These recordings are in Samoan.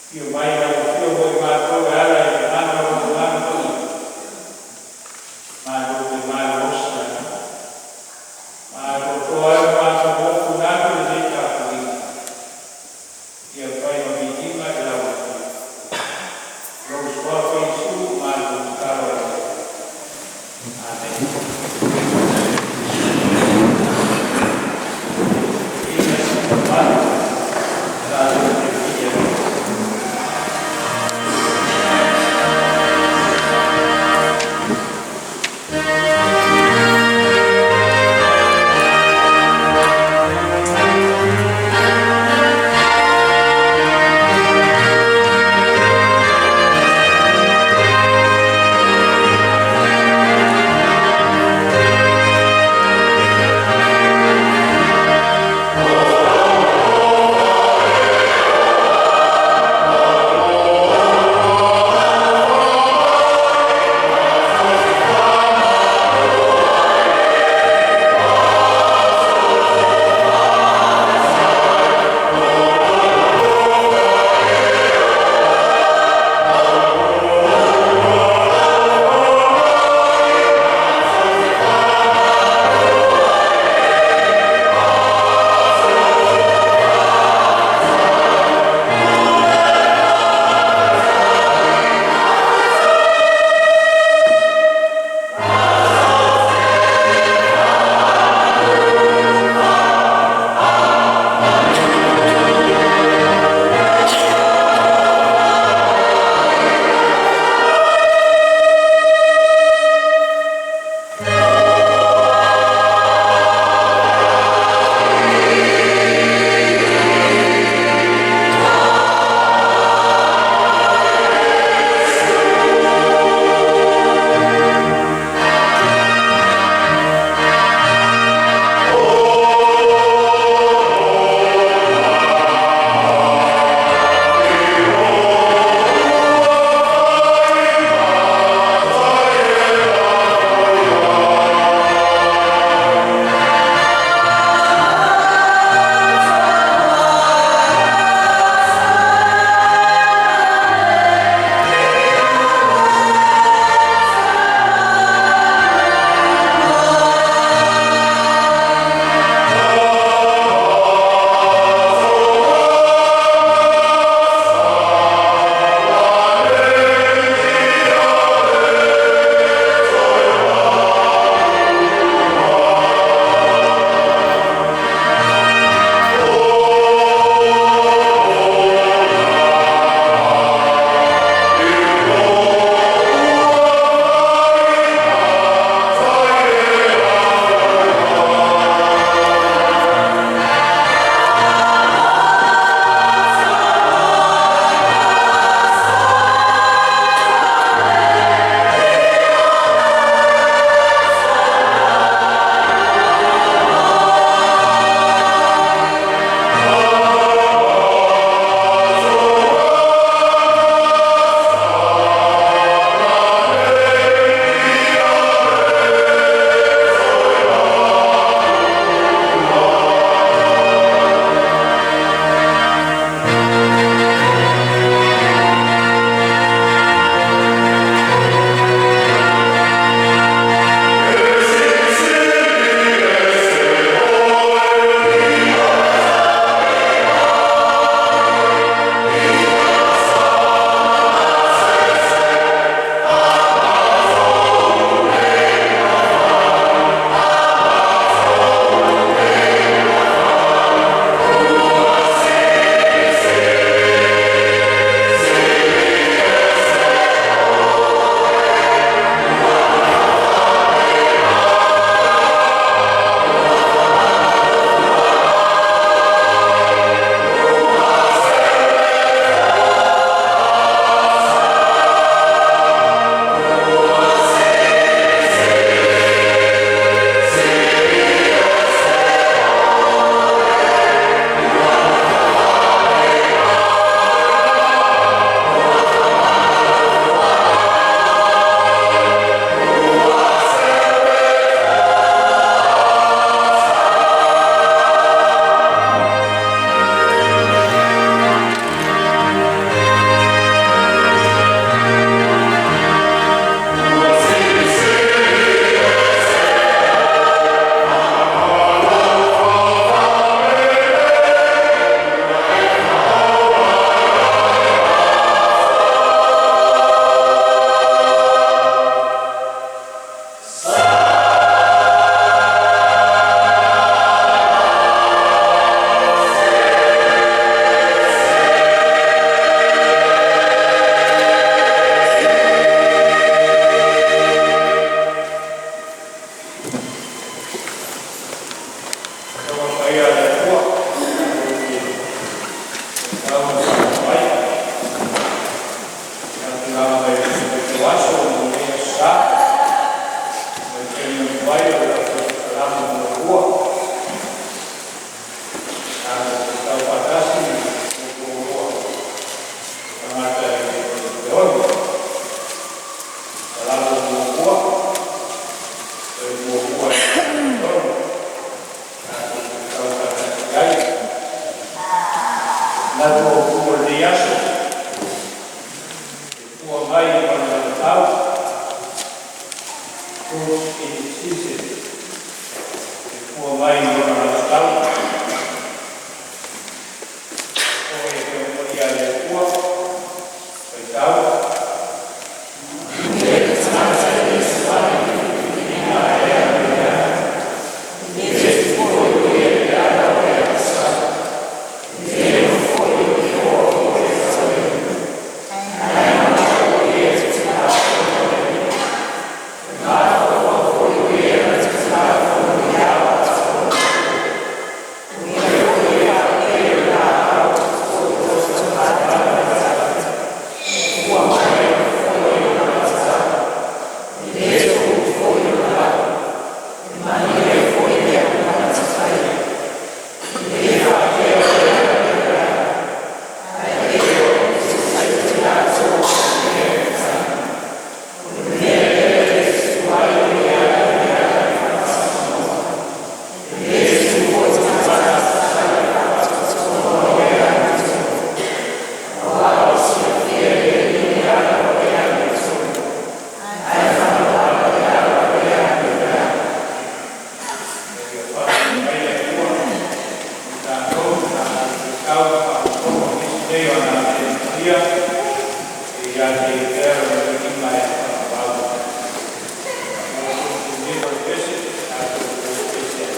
Afio mai lau Afioga o matou e ala i le mana o lou Agaga Paia, matou te malolosi ai, ma atoatoa ai lo matou motumanatu i lenei tapuaiga, ia fai ma viiga i lau Afioga. I lou Suafa Iesu matou tatalo ai nei. Amene. Viia sui usufono mamalu, tatou te viia Amata i le 6. Salamo 1, toe muamua i le 3. Tatou faitau faatasi ai. Manatu Autu o lenei aso, e fua mai i lona anavatau, truth in its season. E fua mai i lona anavatau, o e Afioga Paia a le Atua, faitau. Fesoasoani mai le Atua i tatou ma tatou faitau ma faafogafoga, nisi nei o ana atega paia e ia te Ia pea lona viiga e faavavau. Ua outou o le pese, tatou o pese ai.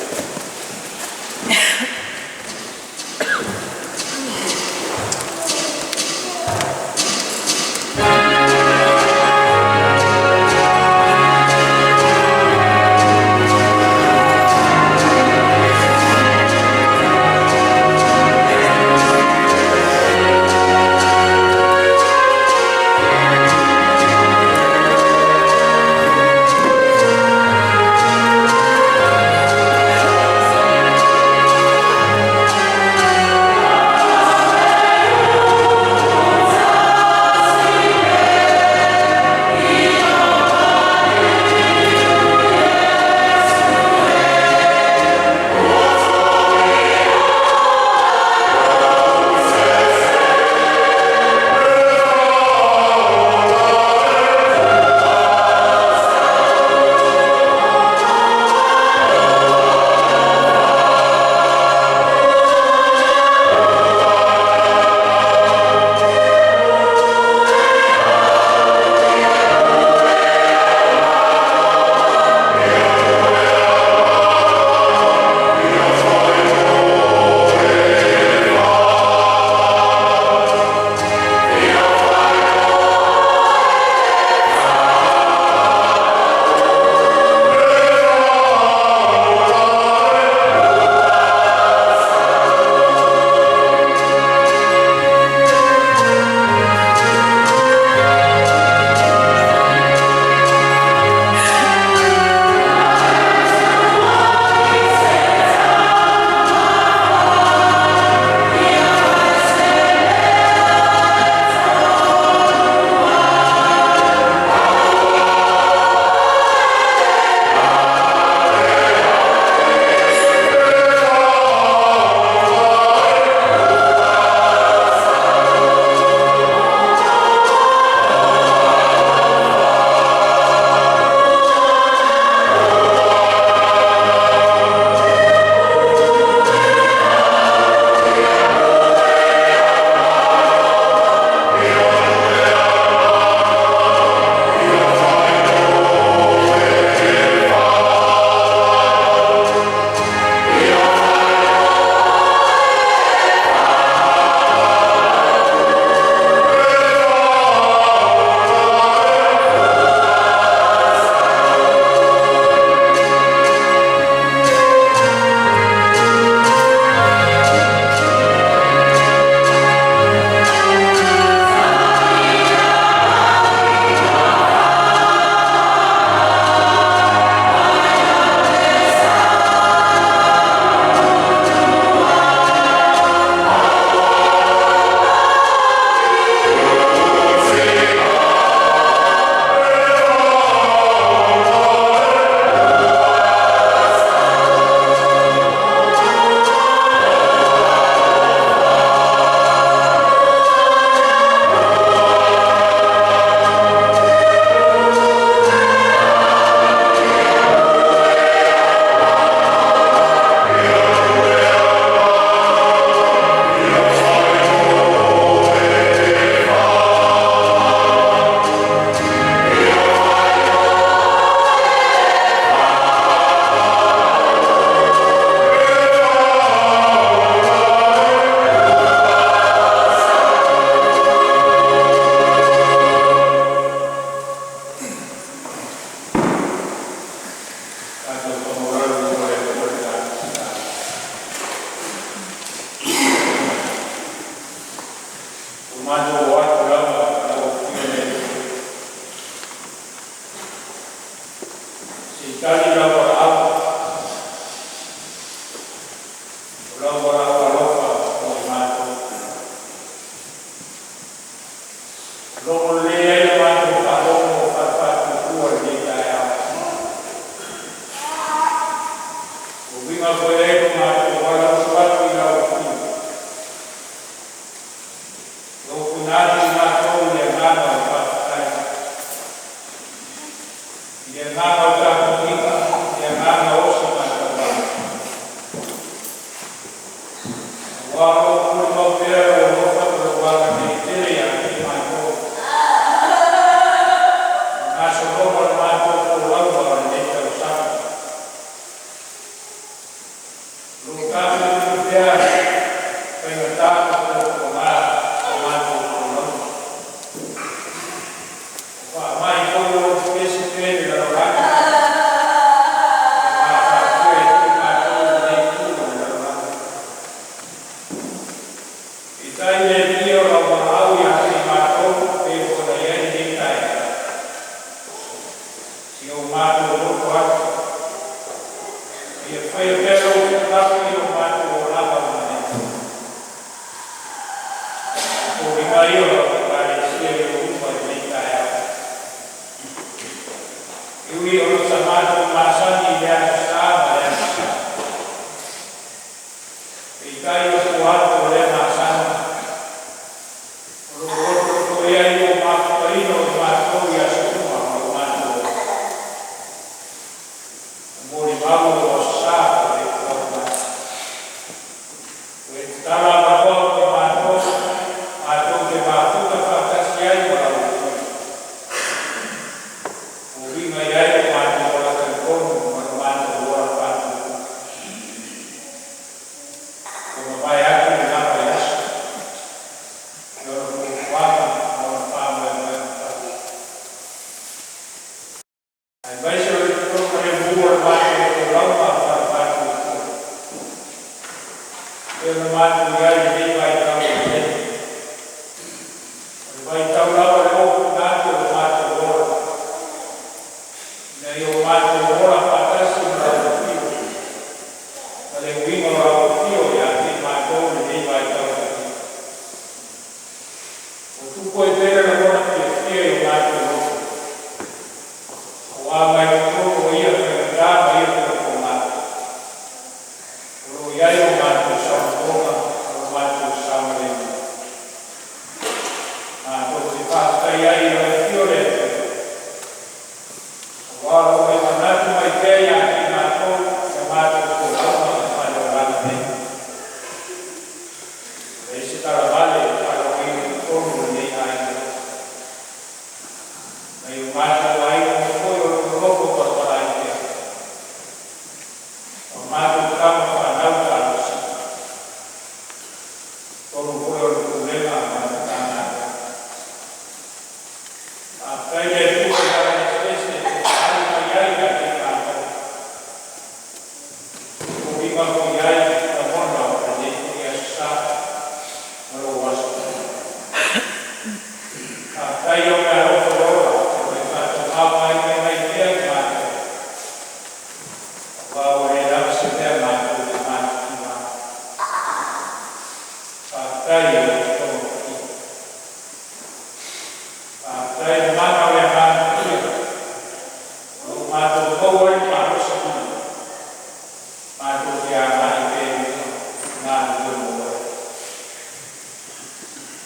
Matou o atu lava i lau Afio le se i tali lau valaau, o lau valaau alofa mo i matou. Logo lelei ai le matou faalogo o fale i lenei taeao. Ua uiga foi i ai lo matou valaauso atu i lau Afio, e ofuina atu i matou i le agaga o le faafetai, i le agaga o le tapuaiga, i le agaga o osi matauvao. Aua o lo o molimau pea lou alofa ma lou agalelei tele ia te i matou, i le gasologa o le matou folauga o lenei tausaga. O lo o tapunia pea faigata ma totoga o matou folauga. O faamai foi o lo o pepesi pea i le lalolagi, e mafatia ai foi matou i lenei itu o le lalolagi. Peitai le Atua o lau valaau ia te i matou e pei ona i ai lenei taeao. Se o matou loto atu, ia faia pea lou finagalo i o matou olaga uma nei. Foliga ia o lau Ekalesia i ou luma i lenei taeao. E ui o lo sa matou masani i le aso Sa ma le aso Sa. Peitai o tua atu o lea masani. O lo o loto ia i o mafutaina o i matou i aso uma o lo matou ola. O molimau o aso Sa o le ua mai. Ua e tatala avanoa mo i matou, matou te mafuta faatasi ai ma lau Afio. Ua uiga i ai lo matou ola talitonu ma lo matou ola faatuatua. Ua mavae atu lena vaiaso, i ona fuafuaga ma ona faamoemoega fai. Aemaise o le totogalemu o le matou folauga ma le faatuatua. E ona matou i ai i lenei vaitau o i ai. O le vaitau lava o le ofuina atu o le matou ola. Ina ia o matou ola faatasi ma lau Afio. Ma le uiga o lau Afio ia te i matou i lenei vaitau o i. Ua tupu ai pea le lagona fiafia i o matou loto. Aua mai totonu o ia faigata ma ia totoga. O lo o i ai o matou saunoaga ma lo matou saogalemu. Matou te faafetai ai i lau Afio le Atua. Aua o lo o e manatu mai pea ia te i matou i a matou folauga ma faaleolaga nei. E leai se talavale e faalogoina i totonu o lenei aiga. Nai o matou aiga uma foi o lo o nonofo palapala ai pea. O matou tama fanau talosi. Totonu foi o le pulega ma le Matagaluega. Faafetai le Atua i ala eseese e fesoasoani mai ai ia te i matou. Foliga foi ai lagona o lenei foi aso Sa ma lou aso. Faafetai i ou meaalofa ola e mai faatamau mai mai mai pea i matou. Aua ua le lava se mea matou te matitiva. Faafetai i lau Afioga Paia. Faafetai le mana o le Agaga Paia. O lo o matou maua ai le malosi matou te agai pea i luma galulue mo oe.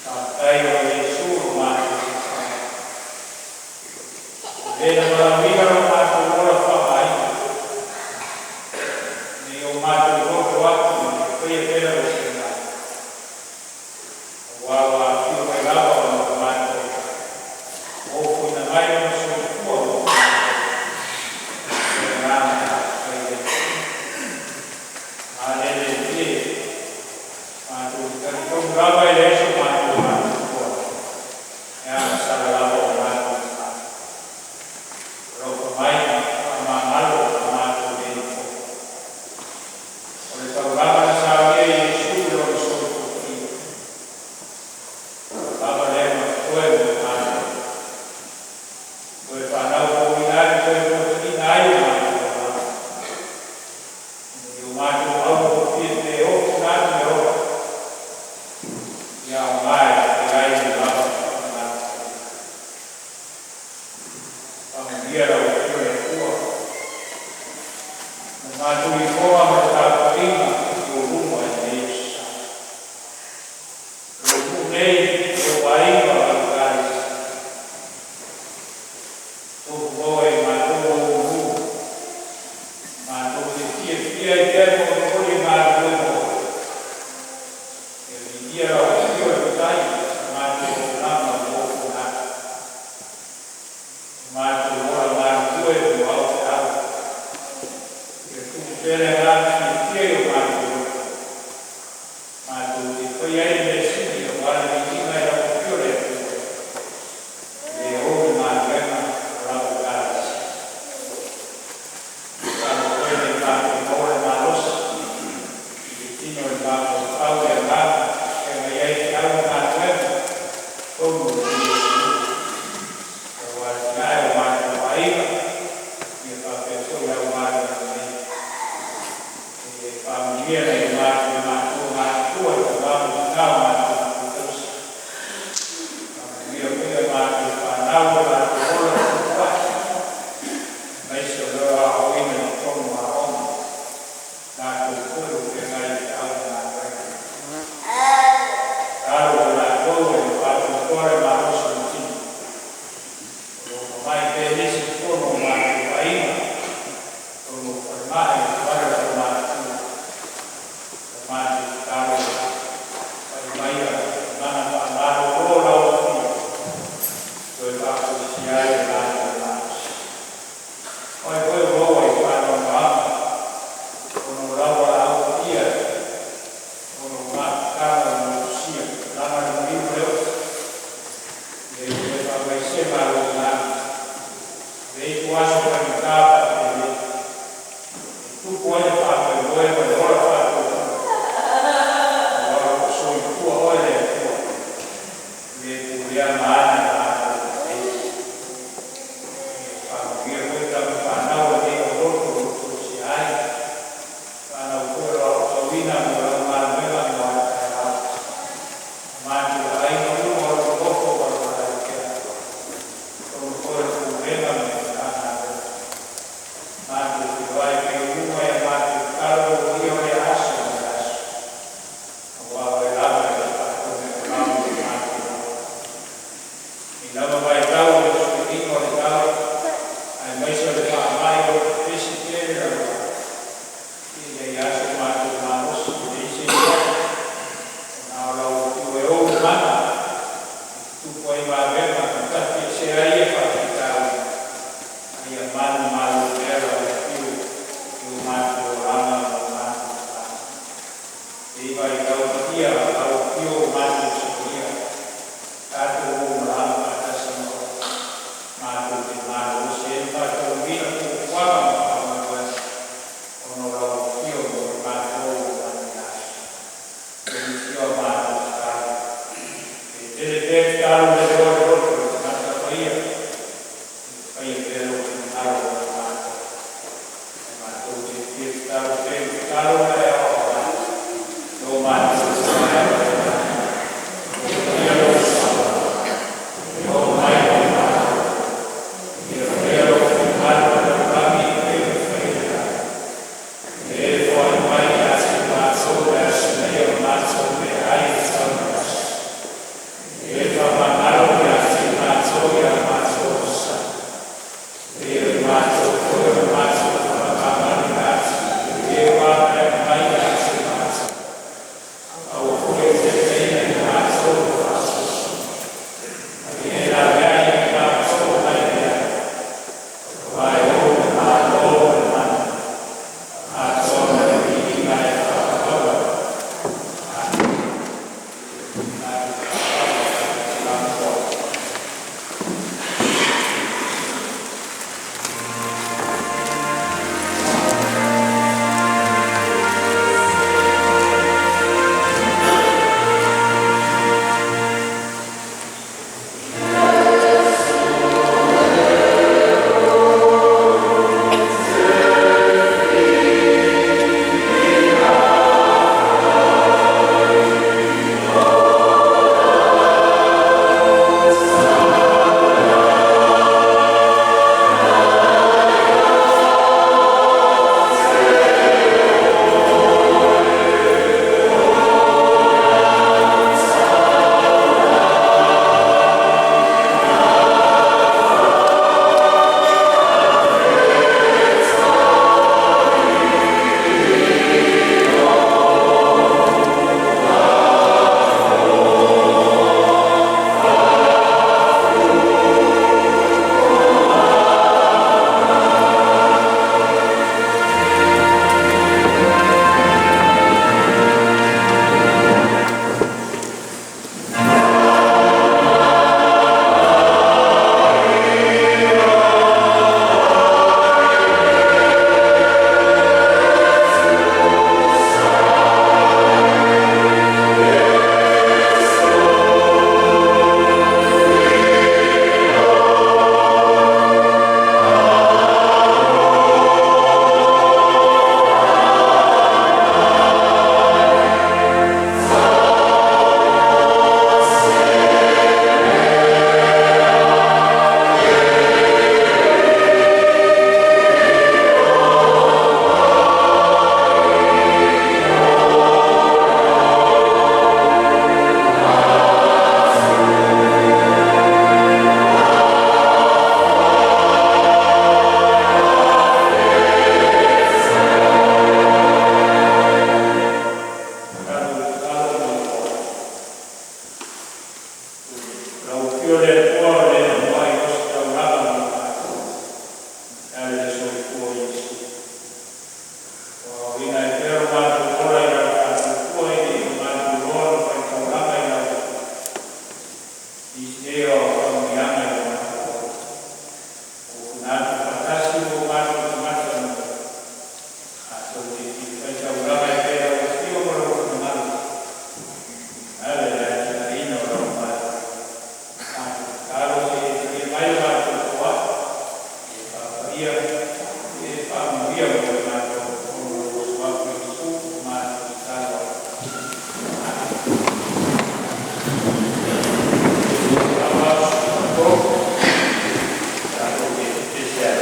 Faafetai o Iesu lo matou Taitai. O le na valaauina lo matou ola faaaogaina. Ina ia o matou loto atu i le faia pea lou finagalo. Aua ua afio mai lava ona o matou. Ofuina mai lona soifua mo i matou. Le agaga faafetai lea. Malele e matou te talitonu lava e leai so matou matutua. E agasala lava o matou. O lau totoe mo matou. Toe faanaufouina ai ma toe tuataliga ai o matou olaga, ina ia o matou augofie pe ofu nanu le ola, ia aoga e faia ai le lava ma faamagalo. Faamanuia lau Afioga i le Atua i le matou ifoga ma le tapuaiga i ou luma i lenei aso sa. O lou nuu nei, lou aiga, lau Ekalesia, tofu maua e matou ou manu, matou te fiafia ai pea ma olioli e galulue mo Oe. Ia viia lau afio e Matai i matou auaunaga ua ofo atu. O matou ola galulue muaau feau. Ia tuu pea le agaga fiafia i o matou loto. Matou te faia ai le mea sili aua le viiga i lau afio le Atua. E le ou le galuega o lau Ekalesia. Tatalo foi ina ia matou maua le malosi i le tino i le mafaufau le agaga e feagai ai feau ma galuega i totonu o lenei atunuu tau atinae o matou aiga ia faapea foi lau galuega nei. E faamanuia nai o matou matua matutua i tama ma tina o matou matua tausi. Faamanuia foi a matou fanau i lo latou ola tapuai aemaise o le aoaoina i totonu o aoga latou foi o feagai i feau ma galuega. Tatalo mo latou e le faatoatoa le malosi o le tino. O lo o mamai pea nisi i totonu o matou aiga, totonu o falemai aua le aumatutua. O matou tatalo, pai maia mana faamalolo lau afio toe faafoisia ai le latou malosi. O ai foi o maua i faanoanoaga ona o lau valaau paia ona o mafutaga ua motusia laga le maliu ma le oti ina ia toe faamaisega lou agaga e ifo aso faigata faapenei e tupu ai le faamoemoe ma le ola faatuatua aua o lo o soifua oe le Atua le pulea ma ana i matou nei. Faamanuia foi tama fanau a lenei aulotu o lo o tausia ai fanau foi o lo o aotauina mo lau galuega mo a taeao. Matou aiga uma o lo o nofo ma lo lae pea totonu foi o le pulega ma le Matagaluega. Matou feiloai pea i luma i a matou tatalo molia o lea aso ma lea aso aua oe lava e te faatonutolau i o matou ola. I lava vaitau o le fesuiaiga o le tau aemaise o le faamai o lo o pepesi pea i le lalolagi, ina ia aso matou malosi e leai se iloaga na o lau afio e ou le mana e tutupu ai vavega ma tafiesea ai ia faafitauli a ia manumalo pea lau afio i o matou olaga ma o matou fanau. Lenei vaitau paia lau afio o matou solia tatou o malaga faatasi ma Afio le Atua o le muai ositaulaga ma le matou, e ala i le soifua o Iesu. Ua aoina ai pea lo matou ola i lau faatuatua ina ia matou iloa le faitaulaga i lau Afio. Nisi nei o au faamanuiaga i lo matou ola. Ua manatu faatasi ma o matou tagata ma tatou te fia faitaulaga ai pea i lau Afio ma lou finagalo, e ala i le atinaeina o lau Malo. Matou tatalo se i e talia mai le matou foai, e faapaia e faamanuia mo le matou, ona o lou Uso atu Iesu matou tatalo ai. Amen. Tatou te pese ai.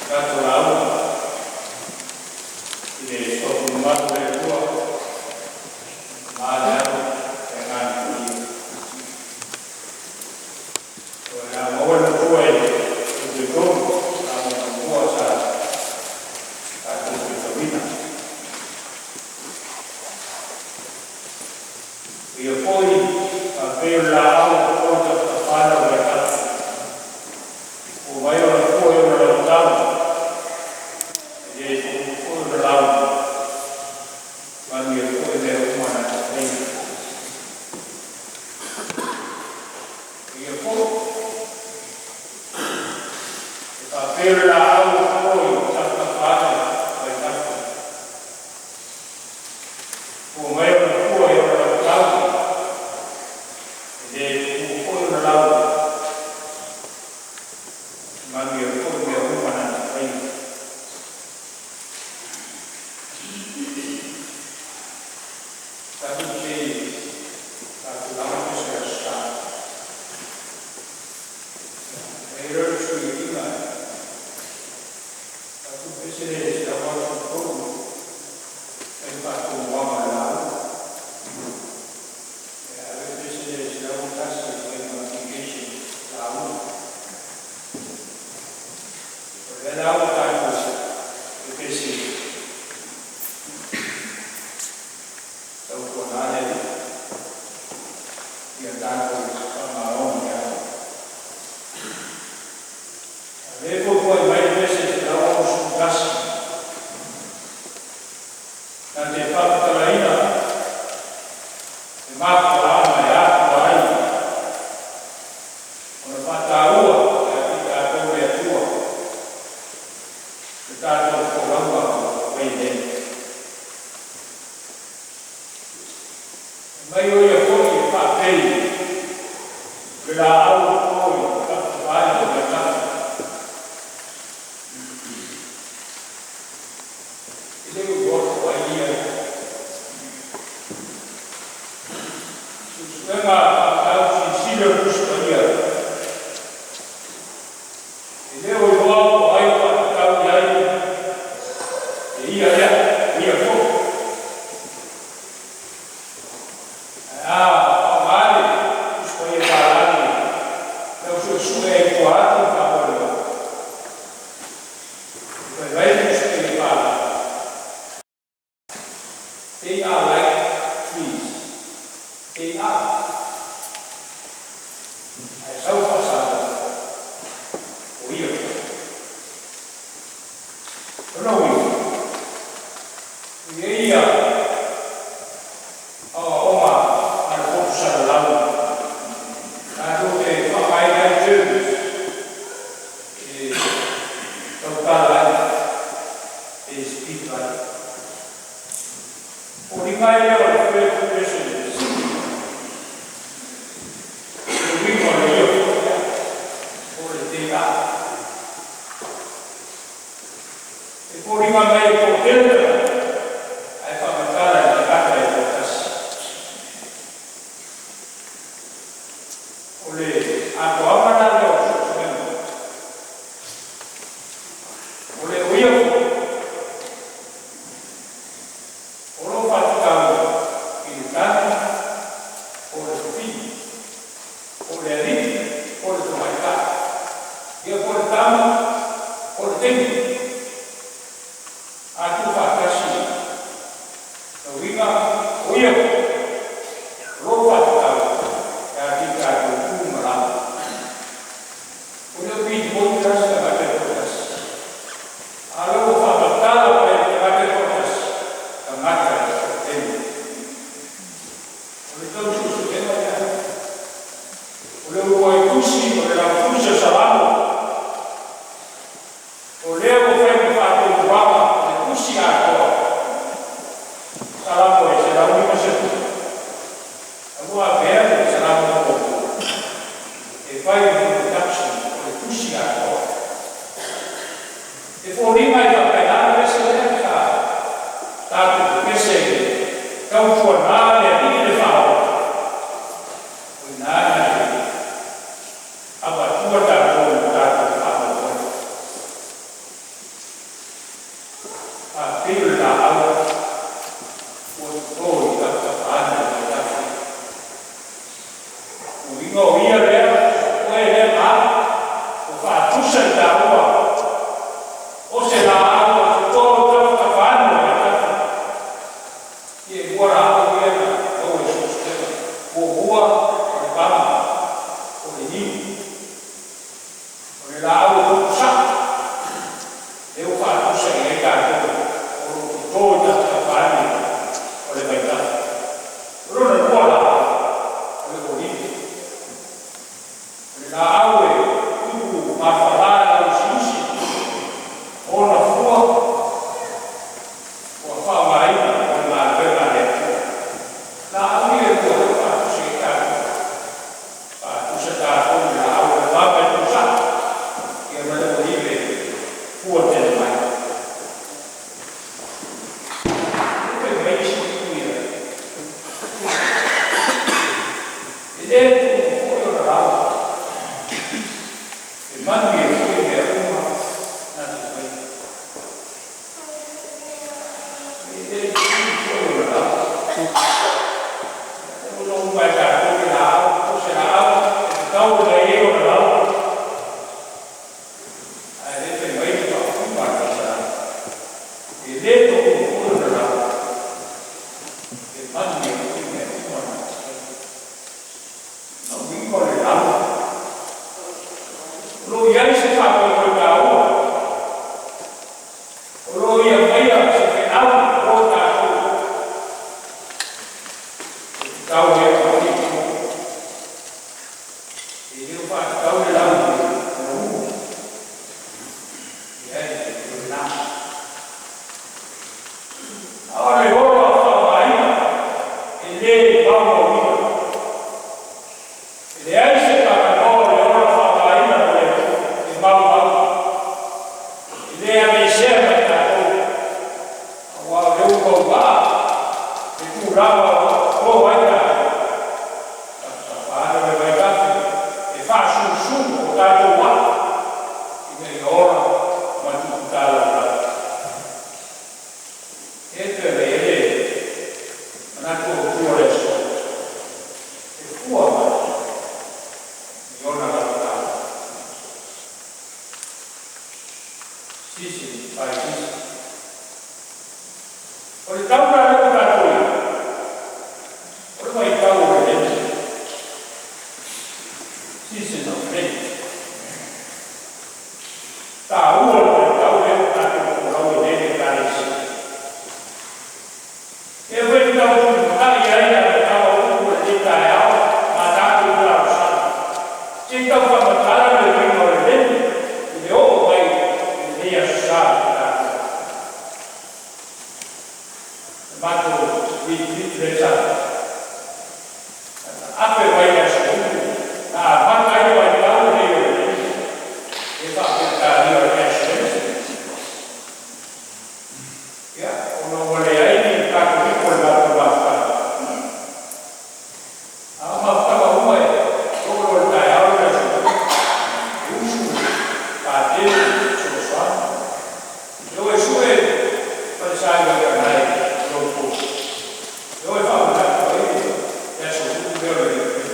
Tatou lauga i le Suafa mamalu o le Atua, Ma le Alo, le Agaga Paia. O le a maua le Nofoa e le Tolu, lauga muamua. le laau o toto i tafatafa ane o vaitafe. Ua mai ona fua i ona latau, e le tuua foi ona lau, e manuia foi mea uma na te faia. Tatou te faatulaga mo se Aso Sa. E i ai le fesuiaiga, tatou pese le 183 fai faatomuaga o le lauga. E ave pese le 101 fai modification lauga. O lea la ua tatou pepese tautuana le Alii ia tatou faamalogi ai. A lea fuafuai mai le pese 161, na te faamatalaina le mafuaaga e afua ai ona faataua ia te tatou e le Atua le tatou folauga mai nei. E mai o ia foi e faapei le laau o toto i tafatafa ane o vaitafe. E le o iloa po o ai ia. Suesuega faamatau silisili o le Tusi Paia, e le o iloa po o ai faatatau i ai e ia lea, o ia foi. Ae a faaaoga le Tusi Paia Papalagi tau suesue ai tua atu le faamoemoe. Fai mai le Tusi Paia Papalagi, "They are like trees." They are. Ae sau faasamoa, o ia. O lona uiga, e ia aoaoga a le potu salalau tatou te faaaogaina ai terms e tautala ai e speak ai. O liga ai lea o le third person singular. Le uiga o le ia foi lea, o le they are. E foliga mai e toatele tagata, ae faamatala i le tagata e toatasi. O le atoaga la lea o suesuega. O le o ia foi, o lo o faatatau i le tane, o le fafine, o le alii, o le tamaitai. Ia po le tama, o le teine. A tuufaatasi le uiga, o ia foi, o lo o faatatau ia te tatou tu ma lalo. O le piniponi la se tagata e toatasi. A lo o faamatala mai le tagata e toatasi, tagata e toatele. O le tau suesuega lea. O le uluai tusi o le lautusi o Salamo. O lea ua fai ma faatomuaga le tusi atoa. Salamo e 150. Ua avea le Salamo muamua e fai introduction o le tusi atoa. E foliga e faapena le pese lea sa tatou pepese i le tautuana le Alii le Faaola. O ina na te avatua tatou i tatou faamoemoe. Faapei o le laau ua toto i tafatafa ane o vaitafe. Uiga o ia lea, o e lea ma ua faatusa i taua o se laau ua toto i tafatafa ane o vaitafe. Ia e lua laau ia na maua i suesuega. Muamua o le pamu, o le niu. O le laau e tupu sao. Lea ua faatusa i ai tatou o lo o toto i le aveesea ma i tatou, auā o lea ua mauvaa le tulaga o lo o to ai tatou. Tafatafa ane o le vaitafe e faasusu o tatou aa ina ia ola ma tupu talalelei. E toe avea le manatu autu o le aso e fua mai i ona lavotau. Season by season. O le tau la lea ua tatou i ai, o le vaitau o le Lent, season of Lent. Taua o le vaitau lea ua tatou folau ai nei le Ekalesia. E foi tau tulimatai ai le amatau o upu o lenei taeao ma tatou talosaga. Se i tau faamatala le uiga o le Lent i le oo mai i lenei aso sa o tatou. Le matou retreat lea sa ape mai le aso 6 na amata ai le vaitau lenei o le Lent e faaperetania o le Ash Wednesday. Ia, ona ua leai ni Katoliko i le matou mafutaga. A o mafutaga uma e oo loa i le taeao le aso 6, e usu patele fesoasoani. E o e sue falesa i Waikanae lou po. E o e faamanatu ai le aso 6 lea o le retreat.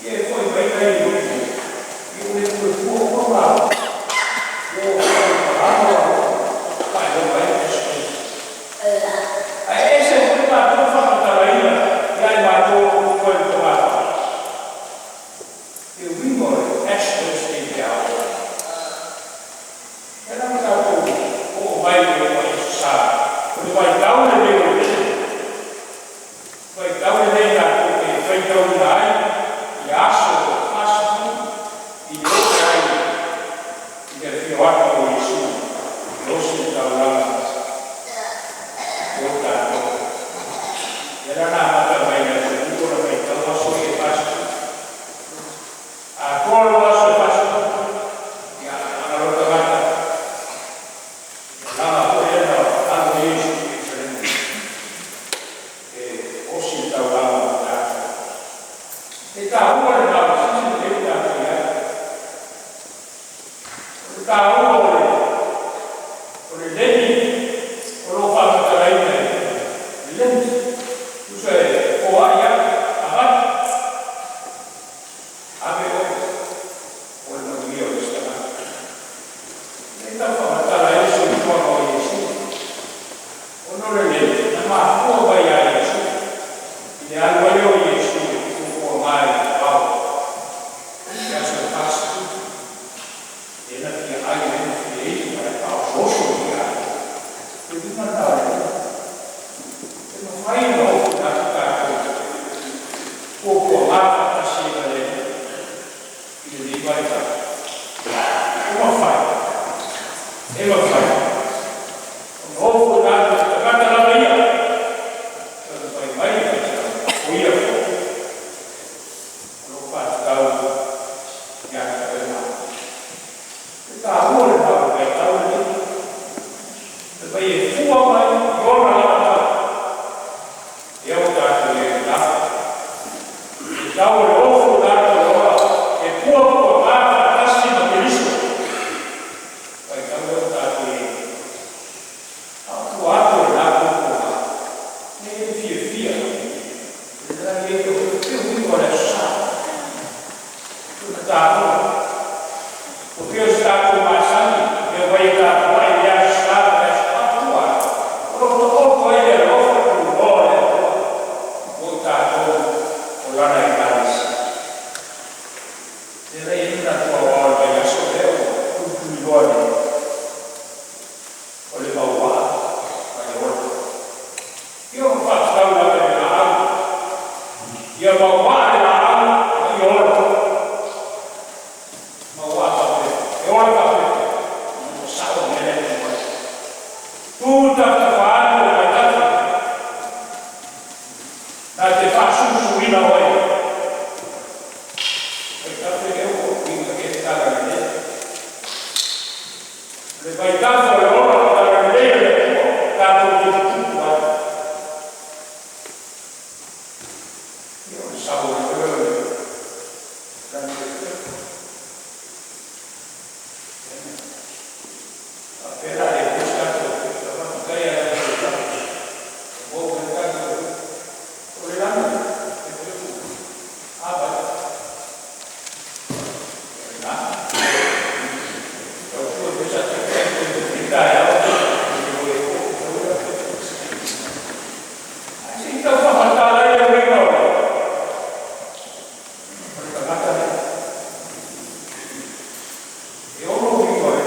Ia e foi mai nai lotu, ia ua le toe fua uma malo. Ua palalo faailoa mai le Ash Wednesday. Ae ese foi matou faamatalaina ia i matou o toe le tagata. E uiga o le Ash Wednesday i le ao. E la tatou oo mai i le aso sa. O le vaitau lenei o le Lent. Vaitau lenei tatou te faitauina ai i aso 40 i le oo ai i le afio atu o Iesu e osi le taulaga o tatou. Ia la na amata mai le aso 2 ona faitau aso ia e 40. Atoa loa aso e 40, ia ana lo tagata. Ia laga foi lea na alu ai Iesu i Ierusalema e osi le taulaga o tatou. E taua le malosi lenei ua tatou i ai. O le taua o le leni o lo o faamatalaina e Lent. Tusa e foai ai, avatu. Ave oe o le manuia o le isi tagata. E tau faamatala ai le soifuaga o Iesu. Ona o le Lent, na mafua mai ia Iesu. I le alu ai o Iesu e fuafuaga i le vao. I aso e 40. E na fia ai ai ma fia inu ma le paososo i ai. E uiga na o le Lent. E mafai ona ofo atu tatou fuafuaga faatasi ai ma le i lenei vaitau. E mafai. E mafai. Ona ofo tatou tagata lava ia. Taumafai mai le faitau. O ia foi. O lo o faatatau ia te oe ma. E taua le mau vaitau lenei. E mai e fua mai i ona lavotau. Ia ua tatou i ai i lafo. E tau o le ofo tatou ola e puapuaga faatasi ma Keriso. Vaitau lea ua tatou i ai. A o tua atu o lena puapuaga. E le fiafia. E la i ai o te uiga o le aso sa. Tuna taua. O pei o se tatou masani, e vai e tatou ai le aso sa ma le aso fatua. O lo taoto ai le alofa tuloa o le Atua. Mo i tatou o lana Ekalesia. E lei ai na tua o le vaiaso lea ua tulituliloa nei. O le mauaa ma le ola. Ia o faatatau lava i le laau. Ia mauaa le laau ma ia ola. Mauaa faapea. E ola faapea. Ua sao mea lea e mai. Tu tafatafa ane o le vaitafe. Na te faasusuina oe. Vaitafe lea ua uiga e tala lelei. Le vaitafa o le ola o le talalelei a le Atua tatou te tutupu ai. Ia o le sao o le oe o le lagi. Faapea la le pusi tatou faafetai a le Atua ua mai tatou o le lagi e tutu a vai na tautua foi sa taitai foi le taeao e ae se i tau faamatala ai le uiga o le tagata lea. E ono uiga o le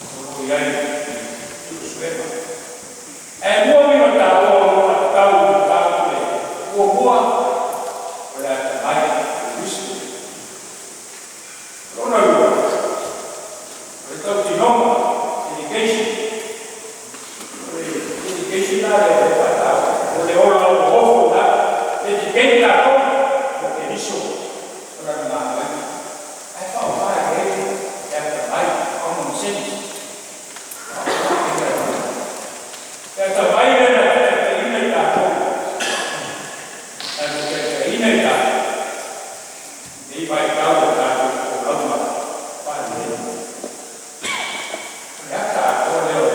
o lo o i ai i suesuega. Ae lua uiga taua o lo o faatatau i le mataupu lenei. Muamua, o le atamai, o wisdom. Lona lua, o le tautinoga, dedication. O le dedication la lea o le faataua, o le ola ofo la, dedicate tatou mo Keriso o lana galuega. Ae faaaoga e ai le atamai, common sense. Faaaoga i le atamai. Le atamai lea na taitaina i tatou, na taitaina i tatou, nei vaitau o tatou folauga faalelei. O le ata atoa lea o le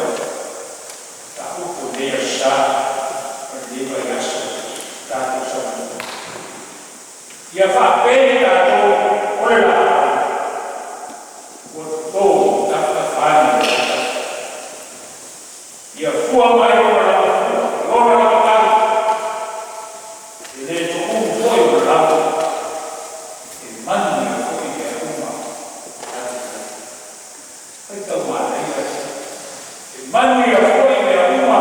mataupu o lenei aso sa ma lenei vaiaso tatou saunoa. Ia faapei tatou o le laau ua toto tafatafaani o le tafa. Ia fua mai ona lava fua, ona lava tau, e le tuuu foi o le lau, e manuia foi mea uma na te fai. Faitau manaia, e manuia foi mea uma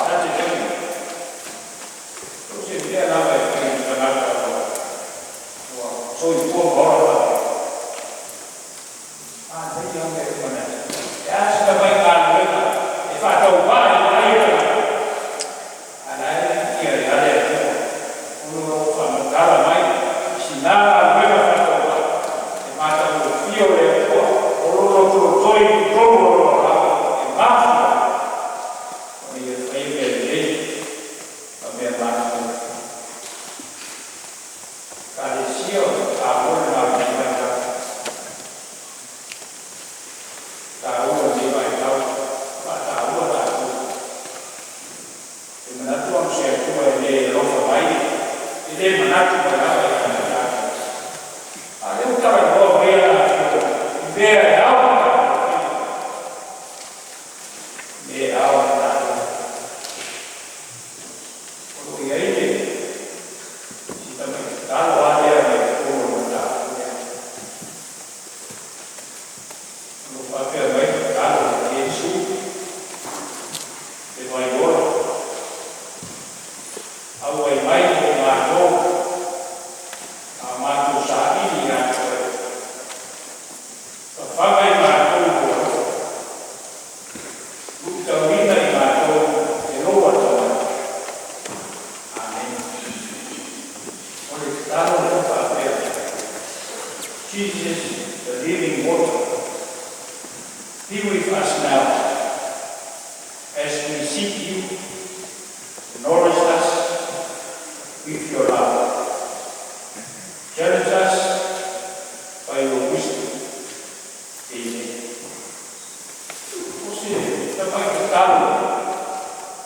na te fai. O se mea lava e fai i tagata ua soifua ma ola faapea. Manaia mea uma na te fai. E a se tamai galuega e faatauvaa i ai e tagata. A la e ia e ale Atua. O lo o faamatala mai sina galuega faatauvaa e matagofie o le Atua o lo o lotolotoi i totonu o lona olaga e mafua ona ia faia mea lelei ma mea matagofie. Ekalesia o le taua lena o lenei vaitau. Taua o lenei vaitau, faataua tatou. E manatu au se Atua e le alofa mai, e le manatu mai lava ia te tatou. A o lea ua talanoa mai ana afioga i mea e ao ona tatou faia. Mea e ao ona tatou faia. O lo o i ai le si tamai tatalo lava lea mai totonu o le mataupu lea. O lo o faapea mai le tatalo a Iesu, le vai ola, auai mai mo matou, a matou saili ia te oe. Fafaga i matou i lou alofa, luitauina i matou e lou atamai. Amene. O le tatalo lea faapea, Jesus, the living water, be with us now as we seek you. Nourish us with your love. Challenge us by your wisdom. Amen. O se tamai tatalo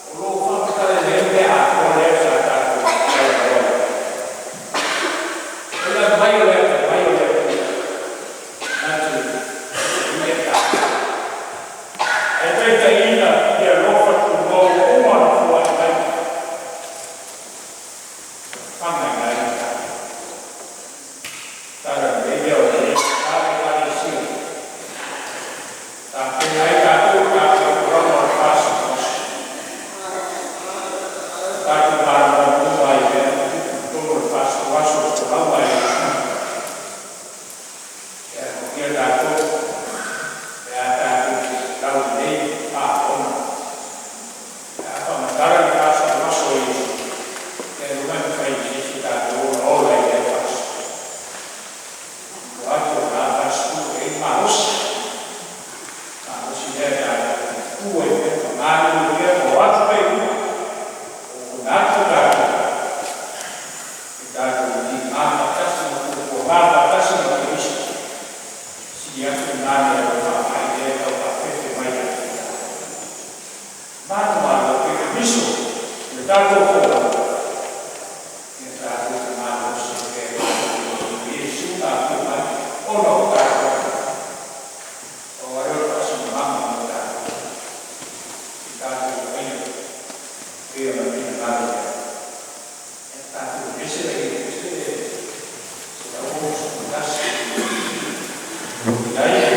o lo o faamatala lea mea atoa lea sa tatou talanoa. O le mai o le atamai o le Atua na te ia tatou. finagalo faamai lea e taufaafefe mai ia te tatou. Manumalo pe mamiso le tatou folauga, ia tatou te malosi pea i le Iesu na afio mai ona o tatou. O ai o le faasinomaga mo tatou, i tatou faia pei ona finagalo i ai. Ia tatou ese le ese le 161. Ina ia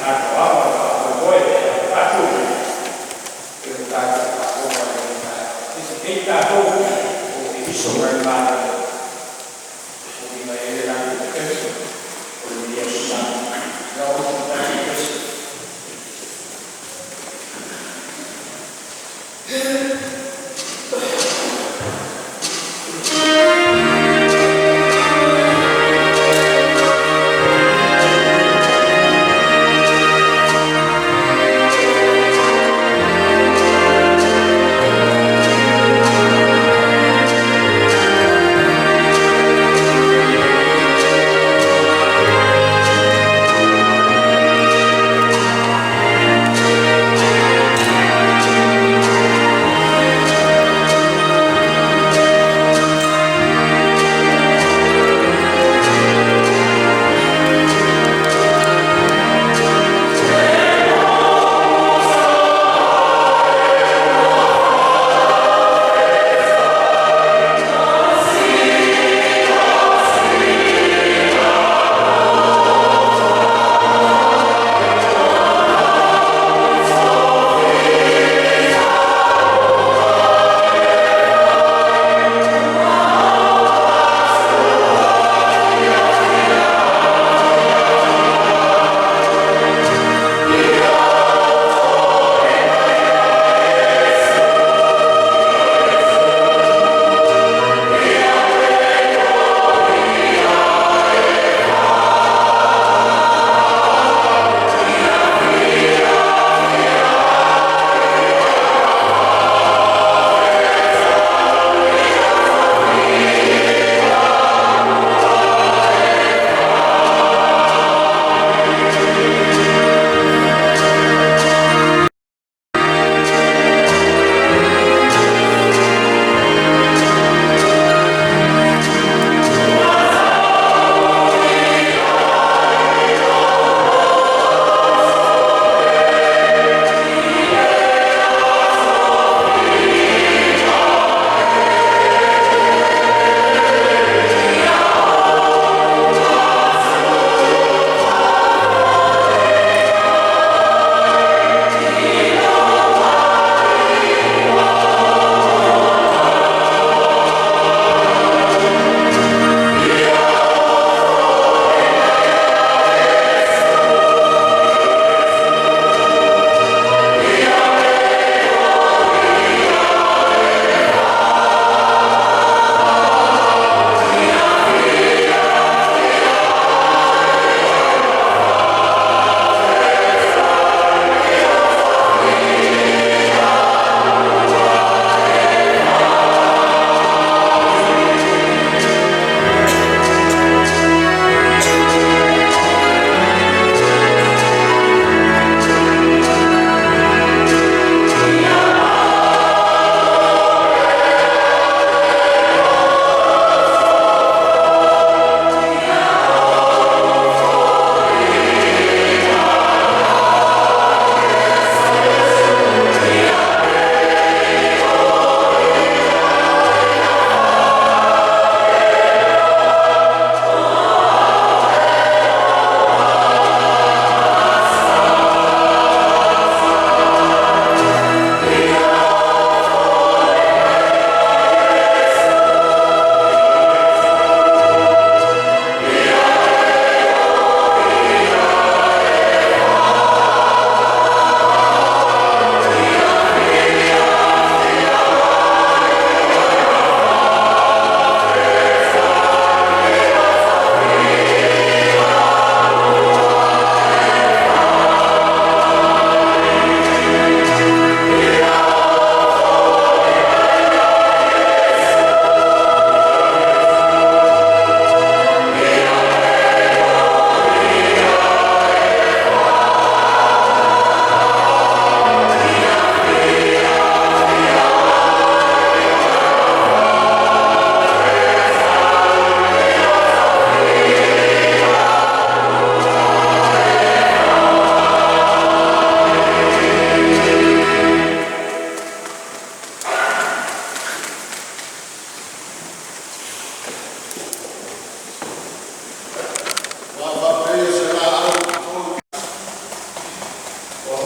atoaga o le faamoemoe faatu e o tatou faaoga i lenei taeao. Te i tatou o Keriso mai le Malo, o i mai ai le latou pepe o le Iesu 161 pese.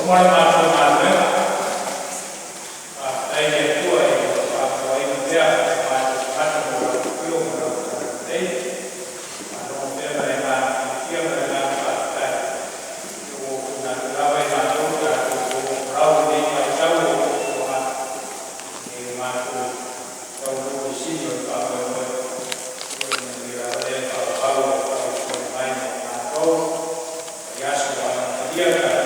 Uma le matou galuega, faafetai i le Atua i le faafoeina pea o matou tagata mo lau afio ma lau talalelei. Faalogo pea ma le agaga fiafia ma le agaga faafetai ua tuuina atu lava e matou tatou folau i lenei vaitau o fuafuaga ina ia matou taunuu i le sini o le faamoemoe. Ia manuia lava lea faaauau e faafoe mai mo matou i aso ua amatalia.